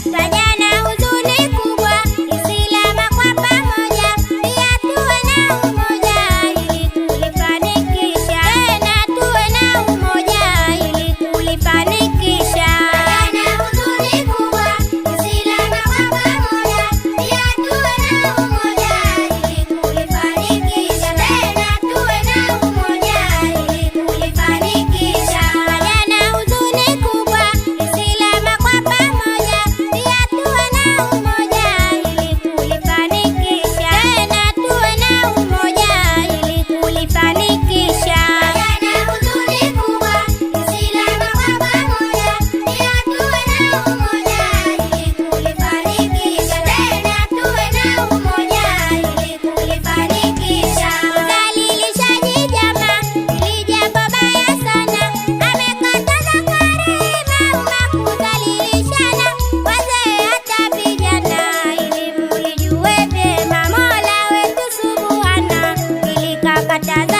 Vijana huzuni kubwa, Islamu kwa pamoja, pia tuwe na umoja ili kulifanikisha. Tena tuwe na umoja ili kulifanikisha. Vijana huzuni kubwa, Islamu kwa pamoja, pia tuwe na umoja ili kulifanikisha. Tena tuwe na umoja ili kulifanikisha. Vijana huzuni kubwa, Islamu kwa pamoja, pia tuwe na umoja ili kulifanikisha. Tena tuwe na umoja ili kulifanikisha. Vijana huzuni kubwa, Islamu kwa pamoja, pia tuwe na umoja ili kulifanikisha. Tena tuwe na umoja ili kulifanikisha. Udhalilishaji jamaa, hili jambo baya sana, amekataza Karima umma kudhalilishana, wazee hata vijana, ili mlijue vyema Mola wetu Subhana, ili kakataza.